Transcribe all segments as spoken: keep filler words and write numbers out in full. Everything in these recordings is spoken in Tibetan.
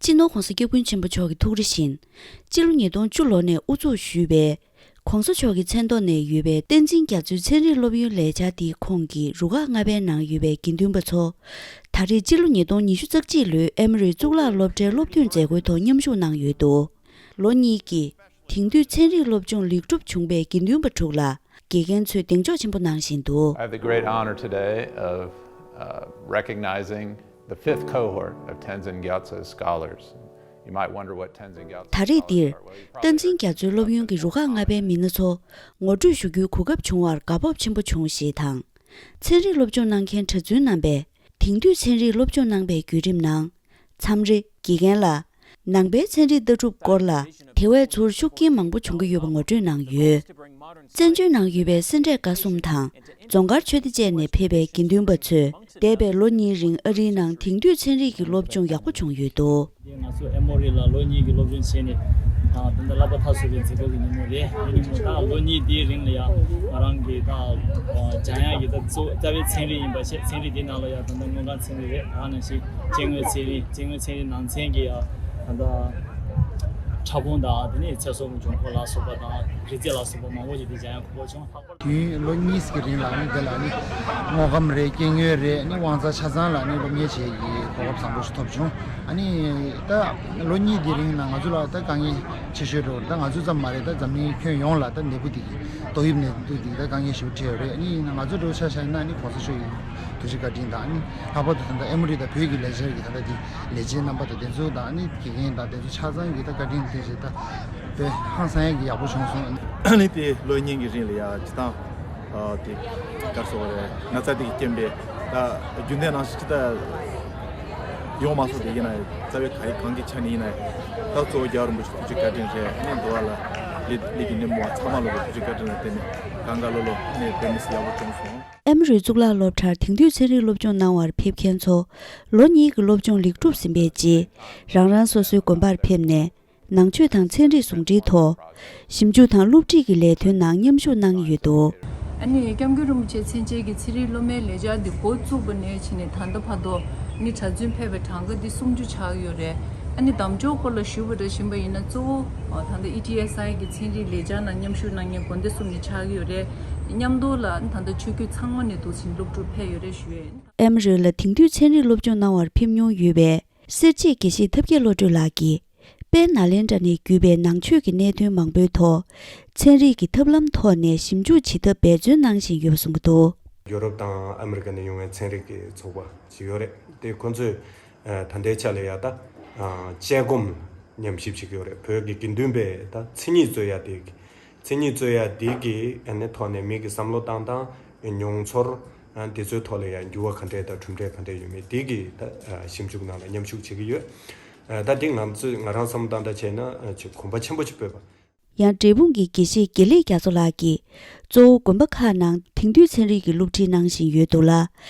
སྤྱི་ནོར་༧གོང་ས་༧སྐྱབས་མགོན་ཆེན་པོ་མཆོག་གི་ཐུགས་རེ་བཞིན། སྤྱི་ལོ་ཉིས་སྟོང་བཅུ་ལོ་ནས་དབུ་འཛུགས་ཞུས་པའི་༧གོང་ས་མཆོག་གི་མཚན་ཐོག་ནས་ཡོད་པའི་བསྟན་འཛིན་རྒྱ་མཚོའི་ཚན་རིག་སློབ་ཡོན་ལས་འཆར་དེའི་ཁོངས་ཀྱི་རུ་ཁག་ལྔ་པའི་ནང་ཡོད་པའི་དགེ་འདུན་པ་ཚོ། ད་རེས་སྤྱི་ལོ་ཉིས་སྟོང་ཉི་ཤུ་རྩ་གཅིག་ལོའི་ཨེ་མོ་རི་གཙུག་ལག་སློབ་གྲྭའི་སློབ་ཐོན་མཛད་སྒོའི་ཐོག་མཉམ་ཞུགས་གནང་ཡོད་འདུག་ལོ་གཉིས་ཀྱི་དེང་དུས་ཚན་རིག་སློབ་སྦྱོང་ལེགས་གྲུབ་བྱུང་བའི་དགེ་འདུན་པ་དྲུག་ལ་དགེ་རྒན་ཚོས་གདེང་འཇོག་ཆེན་པོ་གནང་བཞིན་འདུག I have the great honor today of uh, recognizing the fifth cohort of Tenzin Gyatso's scholars. You might wonder what Tenzin Gyatso ད་རེས་འདིར་བསྟན་འཛིན་རྒྱ་མཚོའི་སློབ་ཡོན་གྱི་རུ་ཁག་ལྔ་པའི་མི་སྣ་ཚོ་ངོ་སྤྲོད་ཞུ་རྒྱུའི་གོ་སྐབས་བྱུང་བར་དགའ་སྤོབས་ཆེན་པོ་བྱུང་ཞེས་དང་། ཚན་རིག་སློབ་སྦྱོང་གནང་མཁན་གྲྭ་བཙུན་རྣམ་པས་དེང་དུས་ཚན་རིག་སློབ་སྦྱོང་གནང་པའི་བརྒྱུད་རིམ་ནང་། མཚམས་རེ་དགེ་རྒན་ལ་ནང་པའི་ཚན་རིག་ལྟ་གྲུབ་སྐོར་ལ་དེ་བས་ཚུར་ཤུགས་རྐྱེན་མང་པོ་བྱུང་གི་ཡོད་པ་ངོ་སྤྲོད་གནང་ཡོད། བཙན་བྱོལ་ནང་ཡོད་པའི་སེ་འབྲས་དགའ་གསུམ་དང་རྫོང་མཁར་ཆོས་སྡེ་བཅས་ནས་ཕེབས་པའི་དགེ་འདུན་པ་ཚོས་འདས་པའི་ལོ་གཉིས་རིང་ཨ་རིའི་ནང་དེང་དུས་ཚན་རིག་གི་སློབ་སྦྱོང་ཡག་པོ་བྱུང་ཡོད་འདུག་ང་ཚོ་ཨེ་མོ་རི་ལ་ལོ་གཉིས་ཀྱི་སློབ་སྦྱོང་བྱས་ནས་ད་ད་ལྟ་བསླབ་པ་མཐར་སོན་པའི་མཛད་སྒོ་གི་ཉིན་མོ་རེད། དེ་ཉིན་མོ་ད་ལོ་གཉིས་དེའི་རིང་ལ་ཡང་ང་རང་གི་ད་སྦྱང་ཡག་གི་ད་གཙོ་རྩ་བའི་ཚན་རིག་ཡིན་པ་བྱས། ཚན་རིག་དེའི་ནང་ལ་ཡང་ད་ལྟ་དངོས་ཁང་ཚན་རིག་རེད། ད་ག་ནང་བཞིན་སྐྱེ་དངོས་ཚན་རིག་སྐྱེ་དངོས་ཚན་རིག་ནང་ཚན་གྱི་ཡང་ད་ལྟ་ཕྲ་ཕུང་དང་དེ་ནས་ཚེ་སྲོག་གི་འབྱུང་ཁུངས་ལ་སོགས་པ་དང་རི་རྩེ་ལ་སོགས་པ་མང་པོ་ཞིག་དེ་སྦྱང་ཡག་གོ་སྐབས་བྱུང་། ལྷག་པར་དུས་ཡུན་ལོ་གཉིས་ཀྱི་རིང་ལ་ནི་དེ་ལ་ནི་དངོས་ཁང་རེད། སྐྱེ་དངོས་རེད། ནི་དབང་རྩ་ཆ་ཚང་ལ་ནི་སློབ་གཉེར་བྱེད་ཀྱི་གོ་སྐབས་བཟང་པོ་ཞིག་ཐོབ་བྱུང་། ཨ་ནི་ད་ལོ་གཉིས་དེ་རིང་ལ་ང་ཚོ་ལ་ད་དཀའ་ངལ་ཆེ་ཤོས་འགྲོ་ད་ང་ཚོ་ཙམ་མ་རེད། ད་འཛམ་གླིང་ཁྱོན་ཡོངས་ལ་ད་ནད་འབུ་དེ་གི་ཏོག་དབྱིབས་ནད་དུག་དེ་གི་ད་དཀའ་ངལ་ཞེ་པོ་འཕྲད་ཡོད་རེད། ཨ་ནི་ང་ཚོ་འགྲོ་ཆ་བཞག་ན་ནི་གོང་ས་མཆོག་གི་ཐུགས་རྗེ་བཀའ་དྲིན་དང་། ཨ་ནི་ལྷག་པར་དུ་ད་ལྟ་ཨེ་མོ་རི་དང་བོད་ཀྱི་ལས་འཆར་གྱི་ད་ལྟ་གི་ལས་བྱེད་རྣམ་པ་དང་དེ་ཚོ་དང་། ཨ་ནི་དགེ་རྒན་དང་དེ་ཚོ་ཆ་ཚང་གི་ད་བཀའ་དྲིན་དེ་བཞིན་ད་དཔེ་ཧང་སང་ཡག་གི་ཡག་པོ་བྱུང་སོང་། ཨ་ནི་དེ་ལོ་གཉིས་ཀྱི་རིང་ལ་ཡ་སྤྱི་བཏང་ཨ་དེ་ག་རེ་ཟེར་དགོས་རེད། ན་ཚ་དེ་གི་རྐྱེན་པས་ད་རྒྱུན་ལྡན་ནང་བཞིན་ཅི་ལྟར་ཡོང་མ་སོང་། དེ་ཡིན་ན་རྩ་བའི་ག་ཡི་གང་གི་ཆ་ནས་ཡིན་ན་ད་གཙོ་བོ་རྒྱལ་བ་རིན་པོ་ཆེ་ཐུགས་རྗེ་བཀའ་དྲིན་རེད། ཨ་ནི་འགྲོ་བ་ལ་ལས་ལས་ཀྱི་ནད་མོ་ཚང་མ་ལོ་གི་ཐུགས་རྗེ་བཀའ་དྲིན་ལ་བརྟེན་ནས་གང་ག་ལོ་ལོ་ཨ་ནི་དཔེ་མི་སྲིད་ཡག་པོ་བྱུང་སོང་། ཨེ་མོ་རི་གཙུག་ལག་སློབ་གྲྭར་དེང་དུས་ཚན་རིག་སློབ་སྦྱོང་གནང་བར་ཕེབས་མཁན་ཚོ་ལོ་གཉིས་ཀྱི་སློབ་སྦྱོང་ལེགས་གྲུབ་ཟིན་པའི་རྗེས་རང་རང་སོ་སོའི་དགོན་པར་ཕེབས་ནས། ནང་ཆོས་དང་ཚན་རིག་ཟུང་འབྲེལ་ཐོག་ཞིབ་འཇུག་དང་སློབ་ཁྲིད་ཀྱི་ལས་དོན་ནང་མཉམ་ཞུགས་གནང་གི་ཡོད་འདུག་ཨ་ནི་སྐྱབས་མགོན་རིན་པོ་ཆེ་མཚན་ཅན་གྱི་ཚན་རིག་སློབ་མའི་ལས་འཆར་འདི་འགོ་བཙུགས་པ་ནས་བྱས་ནས་ད་ལྟ་བར་དུ་ནི་གྲྭ་བཙུན་ཕེབས་པའི་གྲངས་ཀ་འདི་སུམ་ཅུ་ཆགས་ཡོད་རེད། ཨ་ནི་གདམ་ཕྱོགས་སྐོར་ལ་ཞུས་པ་འདྲ་བཞིན་པ་ཡིན་ན་གཙོ་བོ་ད་ལྟ་ཨི་ཊི་ཨེས་ཨའི་གི་ཚན་རིག་ལས་འཆར་ནང་མཉམ་ཞུགས་གནང་མཁན་དགོན་སྡེ་གསུམ་ནས་ཆགས་ཡོད་རེད། མཉམ་དུ་ལ་ད་ལྟ་ཆོས་བརྒྱུད་ཚང་མ་ནས་འདུག་ཟིན་སློབ་ཕྲུག་ཕེབས་ཡོད་རེད་ཞུ་ཡས་ཡིན། ཨེ་མོ་རི་ལ་དེང་དུས་ཚན་རིག་སློབ་སྦྱོང་གནང་བར་ཕེབས་མྱོང་ཡོད་པའི། སེར་བྱེས་དགེ་བཤེས་ཐབས་མཁས་བློ་གྲོས་ལགས་ཀྱིས། དཔལ་ནཱ་ལེནྡྲ་ནས་བརྒྱུད་པའི་ནང་ཆོས་ཀྱི་གནད་དོན་མང་པོའི་ཐོག་ཚན་རིག་གི་ཐབས་ལམ་ཐོག་ནས་ཞིབ་འཇུག་བྱེད་ཐབས་འབད་བརྩོན་གནང་བཞིན་ཡོད་པ་གསུངས་ཀྱི་འདུག་ཡོ་རོབ་དང་ཨ་མི་རི་ཀ་ནས་ཡོང་བའི་ཚན་རིག་གི་ཚོགས་པ་ཞིག་ཡོད་རེད། དེ་ཁོ་ཚོས་ད་ལྟའི་ཆ་ལ་ཡ་ད་དཔྱད་སྒོམ་ཉམས་ཞིབ་བྱེད་ཀྱི་ཡོད་རེད། བོད་ཀྱི་དགེ་འདུན་པས་ད་མཚན་ཉིད་རྩོད་ཡ་དེ། མཚན་ཉིད་རྩོད་ཡ་འདི་གི་ཨ་ནི་ཐོག་ནས་མི་གི་བསམ་བློ་བཏང་སྟངས། མྱོང་ཚོར། ཨ་དེ་ཚོའི་ཐོག་ལ་ཡང་འགྱུར་བ་ག་འདྲས་དང་གྲུབ་འབྲས་ག་འདྲས་ཡོད་མེད་དེ་གི་ད་ཞིབ་འཇུག་ནང་ལ་མཉམ་ཞུགས་བྱེད་ཀྱི་ཡོད། ཨ་ད་དེ་ང་ཚོས་ང་རང་བསམ་བློ་བཏང་སྟངས་བྱས་ན་ཨ་ཅིག་གོམ་པ་ཆེན་པོ་ཅིག་སྤོས་པ། ཡང་འབྲས་སྤུངས་ཀྱི་དགེ་བཤེས་དགེ་ལེགས་རྒྱ་མཚོ་ལགས་ཀྱིས་གཙོ་བོ་དགོན་པ་ཁག་ནང་དེང་དུས་ཚན་རིག་གི་སློབ་ཁྲིད་གནང་བཞིན་ཡོད་འདུག་ལ།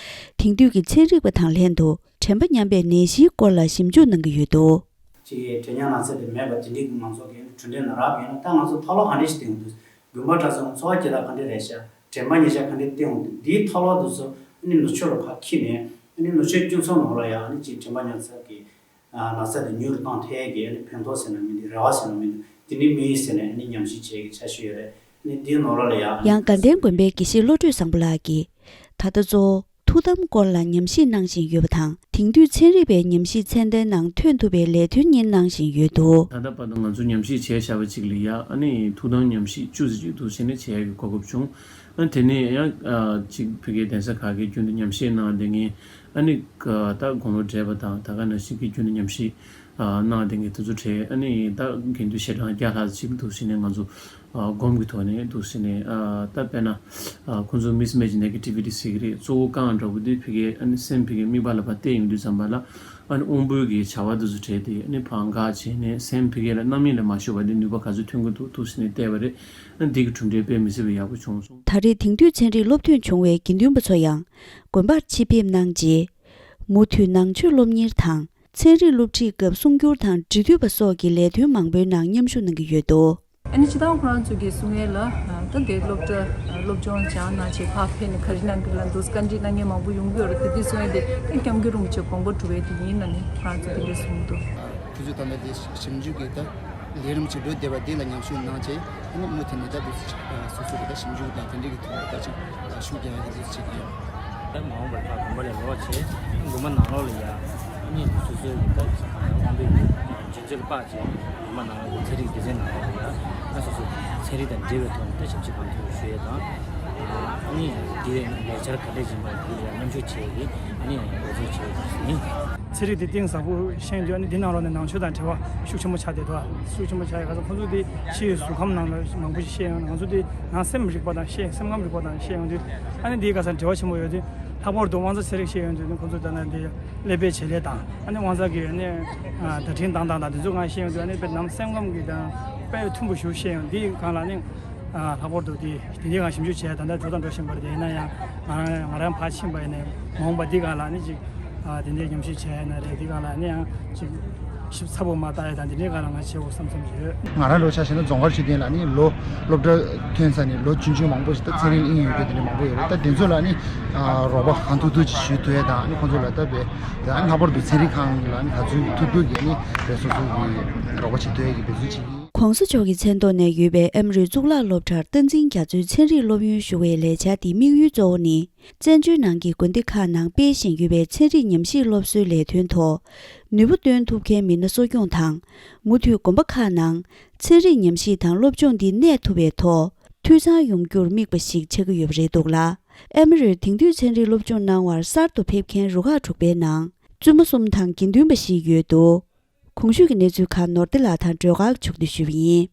དེང་དུས་ཀྱི་ཚན་རིག་པ་དང་ལྷན་དུ། དྲན་པ་ཉམས་པའི་ནད་གཞིའི་སྐོར་ལ་ཞིབ་འཇུག་གནང་གི་ཡོད་འདུག་ཅིག་གིས་དྲན་ཉམས་ན་ཚ་དེ་མེད་པ་དེ་འདྲའི་གི་མང་ཚོགས་ཀྱི་གྲུབ་འབྲས་ན་རག་ཡོད་ན། ད་ང་ཚོ་ཐབས་ལམ་ག་འདྲ་ཞིག་བསྟེན་དགོས་འདུག་དགོན་པ་གྲྭ་ཚང་འཚོ་བ་སྐྱེལ་སྟངས་ག་འདྲ་རེད་ཤག་དྲན་པ་ཉེར་བཞག་ག་འདྲ་བསྟེན་དགོས་འདུག་འདིའི་ཐབས་ལམ་དེ་ཚོ་ཨ་ནི་ནུབ་ཕྱོགས་ལ་ཕར་འཁྱེར་ནས། ཨ་ནི་ནུབ་ཕྱོགས་སྤྱི་ཚོགས་ནང་ལ་ཡང་ཨ་ནི་ཅིག་དྲན་པ་ཉམས་ཚ་གི་ན་ཚ་དེ་ཉུང་རུ་བཏང་ཐུབ་ཡས་ཀྱི་ཨ་ནི་ཕན་ཐོགས་ཟེར་ན་མི་འདུག་རེ་བ་ཟེར་ན་མི་འདུག་དེ་འདྲའི་དམིགས་ཡུལ་ཟེར་ནས་ཨ་ནི་ཉམས་ཞིབ་བྱེད་ཀྱི་འཆར་གཞི་ཡོད་རེད། ཨ་ནི་འདིའི་ནང་ལོགས་ལ་ཡང་། ཡང་དགའ་ལྡན་དགོན་པའི་དགེ་བཤེས་བློ་གྲོས་བཟང་པོ་ལགས་ཀྱིས། ད་ལྟ་གཙོ་བོ། ཐུགས་དམ་སྐོར་ལ་ཉམས་ཞིབ་གནང་བཞིན་ཡོད་པ་དང་། དེང་དུས་ཚན་རིག་པའི་ཉམས་ཞིབ་ཚད་ལྡན་ནང་ཐོན་ཐུབ་པའི་ལས་དོན་གཉེར་གནང་བཞིན་ཡོད་འདུག་ད་ལྟ་བར་དུ་ང་ཚོ་ཉམས་ཞིབ་བྱས་བཞག་པ་ཅིག་ལ་ཡ། ཨ་ནི་ཐུགས་དམ་ཉམས་ཞིབ་བཅུ་ཙམ་ཅིག་འདུག་ཟེར་ནས་བྱེད་ཡག་གི་གོ་སྐབས་བྱུང་། ཨ་དེ་ནས་ཡང་ཨ་ཅིག་ཕ་གིའི་གདན་ས་ཁག་གིས་རྒྱུན་དུ་ཉམས་ཞིབ་གནང་བསྡད་མཁན། ཨ་ནི་ད་དགུང་ལོ་བགྲེས་པ་དང་ད་ག་ནང་བཞིན་གྱི་རྒྱུན་དུ་ཉམས་ཞིབ་ཨ་གནང་བསྡད་མཁན་དེ་ཚོ་གྲས། ཨ་ནི་ད་དགེ་འདུན་ཞལ་གྲངས་བརྒྱ་ལྷག་ཅིག་འདུག་ཟེར་ནས་ང་ཚོ་ཨ་སྒོམ་གྱི་ཐོག་ནས་འདུག་ཟེར་ནས། ཨ་ད་དཔེར་ན་ཨ་ཁོང་ཚོ་Mismatch Negativity ཟེར་གྱི་རེད། གཙོ་བོ་རྐང་འདྲ་པོ་དེ་ཕ་གིའི་ཨ་ནི་སེམས་ཕ་གིའི་མིག་པ་ལ་ཕར་བལྟས་ཡོང་དུས་ཙམ་པ་ལ། ཨ་ནི་དབང་པོའི་གི་བྱ་བ་དེ་ཚོ་བྲལ་ཏེ། ཨ་ནི་ཕར་འགག་བྱས་ནས་སེམས་ཕ་གི་ལ་རྣམ་གཡེང་ལ་མ་ཤོར་བ་དེ་ནུས་པ་ག་ཚོད་ཐོན་གྱི་འདུག་འདུག་ཟེར་ནས་བལྟས་པ་རེད། ཨ་ནི་འདི་གི་གྲུབ་འབྲས་དཔེ་མི་སྲིད་པའི་ཡག་པོ་བྱུང་སོང་། ད་རེས་དེང་དུས་ཚན་རིག་སློབ་ཐོན་བྱུང་བའི་དགེ་འདུན་པ་ཚོ་ཡང་དགོན་པར་ཕྱིར་ཕེབས་གནང་རྗེས། མུ་མཐུད་ནང་ཆོས་སློབ་གཉེར་དང་ཚན་རིག་སློབ་ཁྲིད་སྐབས་གསུང་སྒྱུར་དང་འབྲི་འདོད་པ་སོགས་ཀྱི་ལས་དོན་མང་པོའི་ནང་མཉམ་ཞུགས་གནང་གི་ཡོད་འདུག་ཨ་ནི་སྤྱིར་བཏང་ཁོ་རང་ཚོ་གིས་གསུང་ཡས་ལ། ད་དེ་སློབ་གྲྭ་སློབ་སྦྱོང་སྦྱངས་གནང་བྱས་ཕར་ཕེབས་ནས་ག་རེ་གནང་གི་ལ་འདུག་བཀའ་འདྲི་གནང་མཁན་མང་པོ་ཡོང་གི་ཡོད་རེད། དེ་དུས་གསུང་ཡས་དེ་ད་སྐྱབས་མགོན་རིན་པོ་ཆེ་དགོངས་པ་གྲུབ་པའི་དེ་ཡིན་ལ་ནི་ཁོ་རང་ཚོ་དེ་འདྲ་གསུངས་འདུག་ཁོ་ཚོས་ད་ལྟ་དེ་ཞིབ་འཇུག་གི་ད་ལས་རིམ་ཅིག་འགྲོ་བསྡད་པ་དེ་ལ་མཉམ་ཞུགས་གནང་བྱས། ཨ་ནི་མུ་མཐུད་ནས་ད་དུ་སོ་སོ་གི་ད་ཞིབ་འཇུག་དང་དེ་འདྲ་གི་ཐོག་ལ་ད་ཅིག་ཤུགས་རྒྱག་ཡག་གི་འདུག་བྱེད་ཀྱི་ཡོད། ད་མ་འོངས་པར་ཕར་དགོན་པ་ལ་ལོག་བྱས་དགོན་པ་ནང་ལོགས་ལ་ཡ་ཨ་ནི་སོ་སོའི་གི་ད་ཅིག་དབང་པོའི་གི་རྒྱུན་འཛིན་ལ་དཔག་བྱས་དགོན་པ་ནང་ལོགས་ཀྱི་ཚན་རིག་སྡེ་ཚན་ནང་ལོགས་ལ་ཡ་ཨ་སོ་སོའི་ཚན་རིག་དང་འབྲེལ་བའི་ཐོག་ནས་ད་ཞབས་ཕྱི་གང་ཐུབ་ཞུ་ཡས་དང་། ཨ་ནི་འདི་ལས་ལས་འཆར་ག་འདྲས་ཡིན་པ་འདི་ལ་མཉམ་ཞུགས་བྱེད་ཀྱི་ཨ་ནི་འགོ་འཛུགས་བྱེད་ཀྱི་ཡིན། ཚན་རིག་འདི་གཏིང་ཟབ་པོ་ཤེས་དུས་ཨ་ནི་འདི་ནང་ལོགས་ནས་ནང་ཆོས་དང་འབྲེལ་བ་ཤུགས་ཆེན་པོ་ཆགས་བསྡད་འདུག་ཤུགས་ཆེན་པོ་ཆགས་ཡོད་ག་ཚོད་ཁོང་ཚོ་འདི་ཕྱིའི་གཟུགས་ཁམས་ནང་ལ་མང་པོ་ཞིག་ཤེས་ཡོང་། ང་ཚོ་འདི་ནང་སེམས་རིག་པ་དང་ཤེས་སེམས་ཁམས་རིག་པ་དང་ཤེས་ཡོང་དུས་ཨ་ནི་འདིའི་ག་ས་འབྲེལ་བ་ཆེན་པོ་ཡོད་དུས། ལྷག་པར་དུ་དབང་རྩ་ཚན་རིག་ཤེས་ཡོང་དུས་ཨ་ནི་ཁོང་ཚོ་ད་ནང་འདི་ཀླད་པའི་བྱེད་ལས་དང་ཨ་ནི་དབང་རྩ་གི་ཨ་ནི་བརྡ་འཕྲིན་དང་དང་དང་འདི་ཚོ་ང་ཤེས་ཡོང་དུས་ཨ་ནི་དཔེ་ནང་སེམས་ཁམས་ཀྱི་དང་དཔེ་མཐུན་པོ་ཞིག་ཤེས་ཡོང་། འདིའི་སྒང་ལ་ཨ་ནི། ལྷག་པར་དུ་དེ་དེ་འདྲའི་སྒང་ཞིབ་འཇུག་བྱས་ད་ལྟ་འགྲོ་དང་འགྲོ་བཞིན་པ་རེད། དེ་ཡིན་ན་ཡང་ང་རང་ང་རང་ཕར་ཕྱིན་པ་ཡིན་ནའི་མ་འོངས་པ་འདི་སྒང་ལ་ནི་ཅིག་དེ་འདྲའི་ཉམས་ཞིབ་བྱས་ཡིན་ན་རེད། འདི་སྒང་ལ་ནི་ཡང་ཅིག་ཞིབ་ཚགས་པོ་མ་བལྟ་ཡ་དང་དེ་འདྲའི་སྒང་ལ་ང་བྱེད་དགོས་བསམ་བསམ་ཡོད། ང་རང་ལོ་ཆ་བཞག་ན་རྫོང་དཀར་ཆོས་སྡིངས་ལ་ནི་ལོ་སློབ་གྲྭ་ཐོན་ཚར་ནས་ལོ་བཅུ་བཅུ་མང་པོ་ཞིག་ད་ཚན་རིག་གླིང་ཡོད་པའི་དེ་འདྲ་མང་པོ་ཡོད་རེད། ད་དེ་ཚོ་ལ་ནི་རོགས་པ་གང་ཐུབ་ཐུབ་ཅིག་ཞུ་ཐུབ་ཡ་དང་ནི་ཁོང་ཚོ་ལ་ད་བས་ད་ལྷག་པར་དུ་ཚན་རིག་ཁང་ལ་ནི་ག་ཚོད་ཐུབ་ཐུབ་ཀྱིས་ནི་བས་སོ་སོ་གི་རོགས་པ་བྱེད་ཐུབ་ཡ་གི་འབད་བརྩོན་བྱེད་ཀྱི་ཡིན། ༸གོང་ས་མཆོག་གི་མཚན་ཐོག་ནས་ཡོད་པའི་ཨ་མི་རི་གཙུག་ལག་སློབ་གྲྭར་བསྟན་འཛིན་རྒྱ་མཚོའི་ཚན་རིག་སློབ་ཡོན་ཞུ་བའི་ལས་འཆར་འདིའི་དམིགས་ཡུལ་གཙོ་བོ་ནི། བཙན་བྱོལ་ནང་གི་དགོན་སྡེ་ཁག་ནང་སྤེལ་བཞིན་ཡོད་པའི་ཚན་རིག་ཉམས་ཞིབ་སློབ་གསོའི་ལས་དོན་ཐོག་ནུས་པ་བཏོན་ཐུབ་མཁན་མི་སྣ་གསོ་སྐྱོང་དང་། མུ་མཐུད་དགོན་པ་ཁག་ནང་ཚན་རིག་ཉམས་ཞིབ་དང་སློབ་སྦྱོང་འདི་གནས་ཐུབ་པའི་ཐོག་འཐུས་ཚང་ཡོང་རྒྱུར་དམིགས་པ་ཞིག་ཆགས་ཀྱི་ཡོད་པ་རེད་འདུག་ལ། ཨ་མི་རིར་དེང་དུས་ཚན་རིག་སློབ་སྦྱོང་གནང་བར་གསར་དུ་ཕེབས་མཁན་རུ་ཁག་དྲུག་པའི་ནང་བཙུན་མ་གསུམ་དང་དགེ་འདུན་པ་བཞི་ཡོད་འདུག་གོང་ཞུས་ཀྱི་གནས་ཚུལ་ཁག་ནོར་བདེ་ལགས་དང་སྒྲོལ་དཀར་མཆོག་ཏུ་ཞུས་པ་ཡིན།